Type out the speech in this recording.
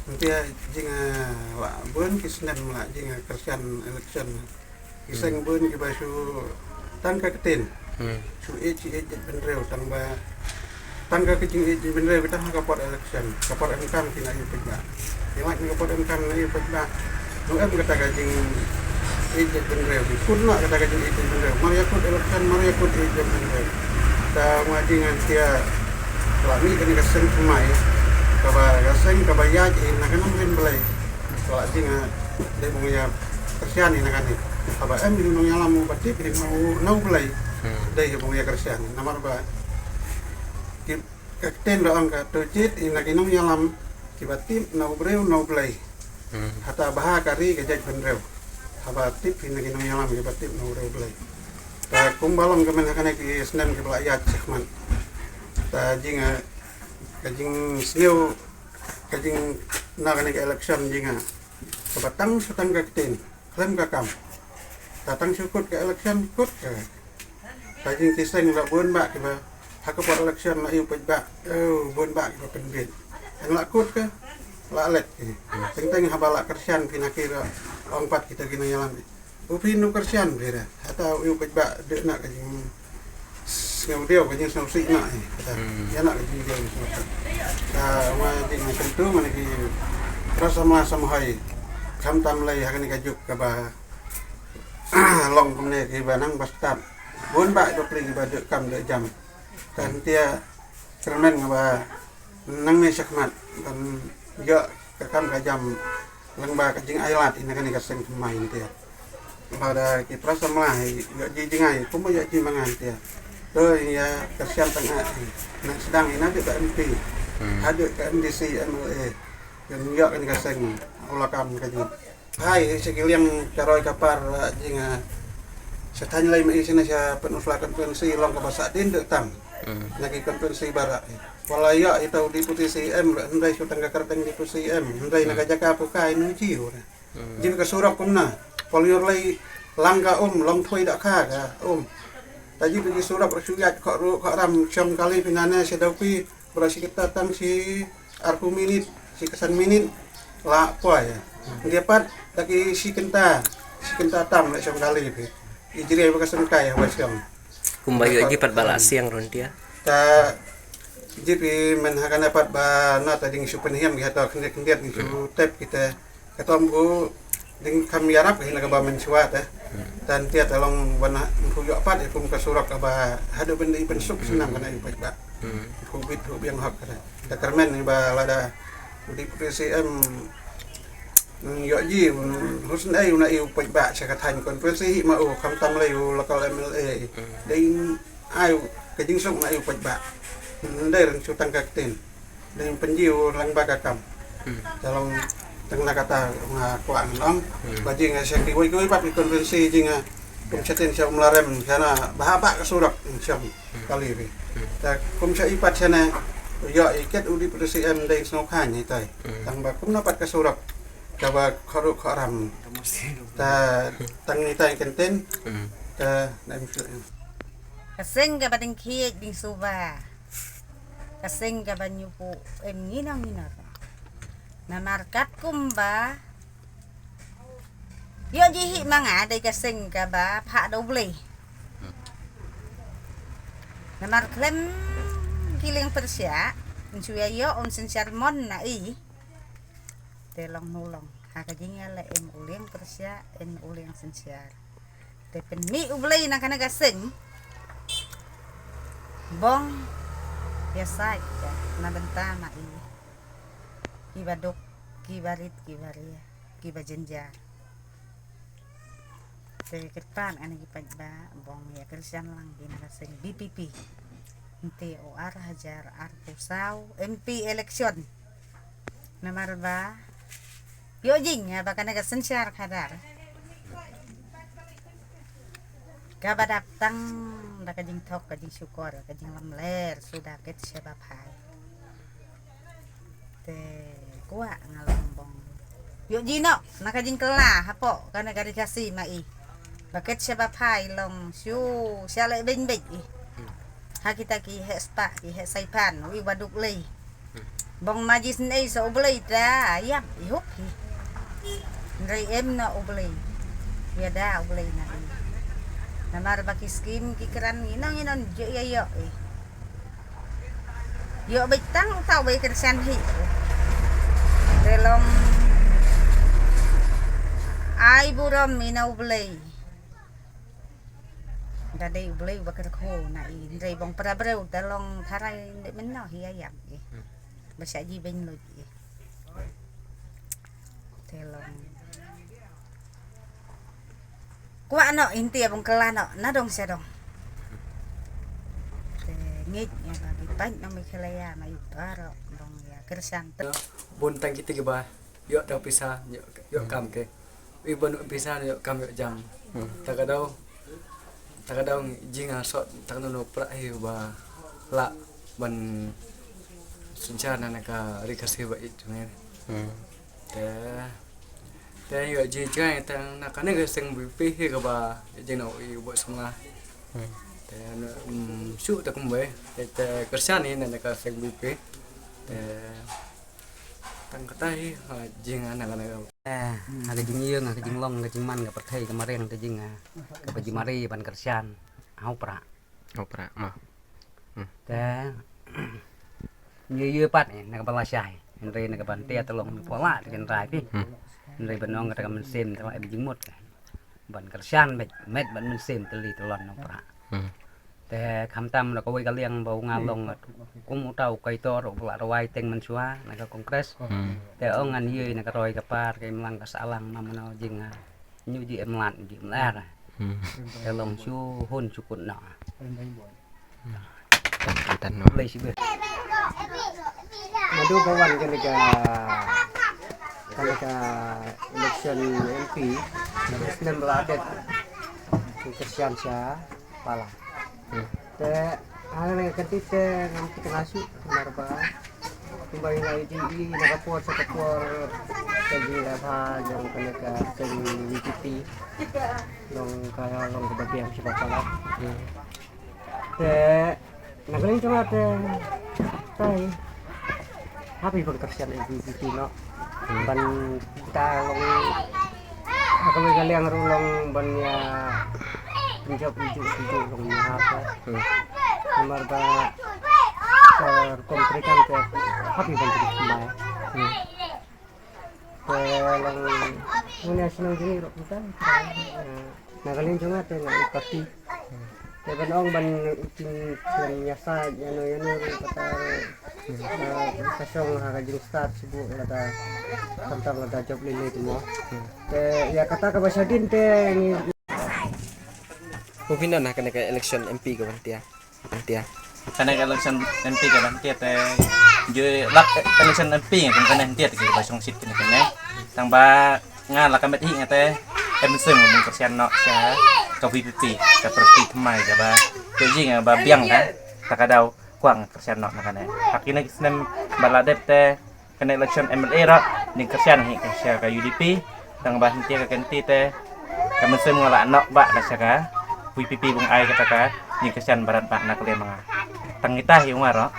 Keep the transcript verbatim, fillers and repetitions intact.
Ntia jing, ah, la bun ki snem la jing, ah, kyrshan election. Ki seng bun kiba shu tang ka ktien. Hmm. Shu ïeit, shu ïeit jaitbynriew tang ba tang ka jingïeit jaitbynriew ka tang ha ka por election. Ka por em kam ki na ïoh peit ba. Ïa la ka por em kam na ïoh peit ba. Nu em kata ka jingïeit jaitbynriew. Ki kut na kata ka jingïeit jaitbynriew. Mar ïa kut election, mar ïa kut ïeit jaitbynriew. Ta ma jing ntia la mih kane ka seng thymmai. Kaba ka seng kaba ïaid na ka nongrim Blei. Ka la jing, ah, dei bun ïa kyrshan ïa na kane. Haba em hi u nongïalam uba tip hi na u, na u Blei. Hmm. Dei hi bun ïa kyrshan. Namar ba ki, ka ktien da ong ka to jied ïa na ki nongïalam kiba tip na u briew na u Blei. Hmm. Hata ba ha ka ri ka jaitbynriew. Haba tip hi na ki nongïalam kiba tip na u briew Blei. Ta kumba long ka myn ha kane ki snem kiba la ïaid shakhmat. Ta jing, ah, ka jingsniew ka jing na kane ka election jing, ah, kaba tang shu tang ka ktien khlem ka kam. Ta tang shu kut ka election kut ka. Ta jing ki seng la bun ba kiba ha ka por election la ïoh peit ba. Oh, bun ba kiba pynbit. Ang la kut ka la let ki. Teng teng haba la kyrshan phi na ki la ong pat kita ki nongïalam. U phi nu kyrshan phi da. Hata u ïoh peit ba de na ka jing sngewdiaw ka jingsngewsih na, eh, kata. Hmm. Ïa na ka jingdiaw jingsngewsih. Ka ma jingkyntu ma na ki para samla samhoi. Khamtam lei ha kane ka juk kaba long kumne kiba nang ba stad. Bun ba ïa pli kiba de kam de jam. Kan tia kyrmen ba nangne shakhmat ban ïoh ka kam ka jam lyngba ka jingailad ïa na kane ka seng thymmai ntia. Lada ki para samla hi ïoh ji jngai kumba ïoh ji ma nga ntia. To ïa kyrshan tang ah hi. Na sdang ïa na ka M P. Hmm. Haduh ka M D C, M L A. Ïa ïoh kane ka seng u la kam ka jing. Hai, sha ki liang ka roi ka par, ah, jing, ah, sha thaiñ Laiei ma i sha na sha Pynursla constituency long kaba sah dien de tam. Hmm. Na ki constituency baroh. Wat la ïoh ita u deputy C M, hynrei shu tang ka kyrteng deputy C M, hynrei na ka jaka pha kai nu ji u. Hmm. Jin ka surok kumna. Pol ïor lei lang ka um, long thui da kha ka um. Ta jin ki surok shu ïaid kho ru kho ram shong kali pynane sha dau pi, bra shi kita tang shi arphew minit, shi khatsan minit, la poi. Ndia pat, da ki shi kynta, shi kynta tam la shong kali phi. I jri ba ka sengkai ba shong. Kumba ïoh ji pat ba la siang ron tia. Ta ji phi men ha kane pat ba na ta ding shu pynhiam ki ha ta khyndiat khyndiat ding shu tep kita. Ka tom ku ding kham ïarap ka hi na kaba mynshuwa te. Hmm. Tan tia ta long ban ha, phu ïoh pat ïa kum ka surok kaba haduh ban da i pynsuk, hmm, snam ka na i peit ba. Hmm. Phu bit phu biang hok ka. Ta kyrmen ba lada u deputy C M, mm, ïoh ji, mm, husnai u na i peit ba sha ka thaiñ constituency hi ma u khamtam lei u local M L A. Hmm. Dei ai u ka jingsuk na i peit ba. Ndai ran shu tang ka ktien. Dang pynji u lang ba ka kam. Hmm. Ka long tang na kata nga kwah ngan ong. Hmm. Ba jing, eh, sha kiwei kiwei pat ki constituency jing, eh, kum sha tin sha Umlarem sha na ba ha ba ka surok sha kali phi. Hmm. Ta kum sha i pat sha na ïoh i ket u deputy C M dang sngewkhan i tai. Hmm. Tang ba kumno pat ka surok kaba kharu kharam. Ta tang i tai kynten. Hmm. Ta na im shu. Ka seng kaba dang khiej dang suba. Ka seng kaba ñiuh pu em ngino ngino. Namar katkum ba ïoh ji hi ma nga dei ka seng kaba phah da U Blei. Namar khlem ki liang pyrshah, yn shu ïa ïoh, yn synshar mon na i. Te long nu long ha ka jingïaleh em u liang pyrshah, em u liang synshar. Te pynmih U Blei na kane ka seng. Bong ïa sait ka na bynta ma i. Kiba duk, kiba rit, kiba ria, kiba jynjar. Te kyrpad kane ki paidbah bong ïa kyrshan lang ki na ka seng B P P. Nte u ar hajar arphew saw M P election. Namar ba ïoh jing ba kane ka synshar khadar kaba dap tang da ka jingthok, ka jingshukor, ka jinglamler suda ket sha ba phai. Te kwah nga long bong ïoh ji noh na ka jingkylla hapoh kane ka ri Khasi ma i. Ba ket sha ba phai long shu sha leh beiñ beit i. Ha kita ki heh spah, ki heh saiphan, u i ba duk lei. Bong ma jisnei sa U Blei ta yap i hup hi. Ndrei em na U Blei. Ya da U Blei na i. Namar ba ki skim ki kran ngi nong ngi non je ya yo i. Yo bai tang tau bai kersan hi. Te long ai burom i na U Blei. Da dei U Blei ba kyrkhu na i ndrei bong para breu da long tharai ndei men no hi ayam i. Ba sha ji ben lo i. Te long. Kwah no inti bong kela no na dong sha dong. Te ngit ya ba bi pan no mi kela ya ma i baro dong ya kersan te. Bun tang kita ke ba. Yo tang pisa, yo, yo kam ke. Iban pisa yo kam yo jam. Hmm. Ta ka daw, ta ka daw jing a sot, ta ka no pra hi ba la ban suncha na na ka ri ka si ba i jong. Hmm. Te, te yo ji jai tang na ka ne ka seng bi pi hi ka ba jing na i bo sung la. Hmm. Te, um, su ta kum bai. Te, te kersan ni na na ka seng bi pi. Te, Tang kata hi, ha, jing ana kana. Eh, ha ka jingïeng, ha ka jinglong, ka jingman, ka pyrthei, ka mariang, ka jing, ah, ka ba jingmari ban kyrshan. Hau pra. Hau pra, ma. Hmm. Te, ngi ïa pat ni, na ka ba la shai. Hynrei na ka ban te te long ni phola, te kan rai pi. Hmm. Hynrei ban ong kata ka mynsiem, te la em jingmut. Ban kyrshan met, met ban mynsiem, te li te lon hau pra. Hmm. Te khamtam da kawei ka liang ba u nga long kum uta u kaitor u la rwai teng mynshuwa na ka Congress. Hmm. Te ong ngan ïohi na ka roi ka par ka imlang ka sahlang ma mano jing nga. Nyu ji em lat ji em lar. Hmm. Te long shu hun shu kut na. Tan, tan, no. Lei shi be. Madu ba wan kane ka, kane ka election M P. Snem ba la dep. Kyrshan sha Pala. Hmm. Te, hangne ka kynti te ngam tip kane shuh, namar ba kumba ïa ngi la ïohi na ka por sha ka por ka jingïaleh jong kane ka seng V P P. Long ka, long kaba biang sha Pala. Hmm. Te, na ka liang jong nga te, tai. Hap ban kyrshan ïa ki, ki, ki, no. Hmm. Ban ta long, ha kawei ka liang ruh long ban ïa pynjop ïa ju, ïa ju long ïa hap. Hmm. Namar ba ka rukom treikam te hap ban treikam. Hmm. Te long, ngin ïa shnong jong ngi ruh kumta. Na ka liang jong nga te nga i party. Te ban ong ban kin kin ïa sa ïa no ïa no ruh kata, eh, ka shong ha ka jingstad shuh lada khamtam lada jop lei lei te mo. Te ïa kata kaba shadien te ngi. Pynban na kane ka election M P ka ban tia. Ban tia. Kane ka election M P ka ban tia te ju lap election M P nga kum kane tia te ki ba shong sit kane kane. Tang ba nga la ka met hi nga te em sum ban kyrshan noh sha ka V P P ka party thymmai kaba. Te ji nga ba biang ka ta ka daw kwah kyrshan noh na kane. Ha kine ki snem ba la dep te kane election M L A ruh, jingkyrshan hi ka sha ka U D P, tang ba hynte ka kynti te, ka mynsiem nga la noh ba ka sha ka V P P bun ai kata ka, jingkyrshan barat ba na ka liang ma nga. Tang kita hi u nga ruh.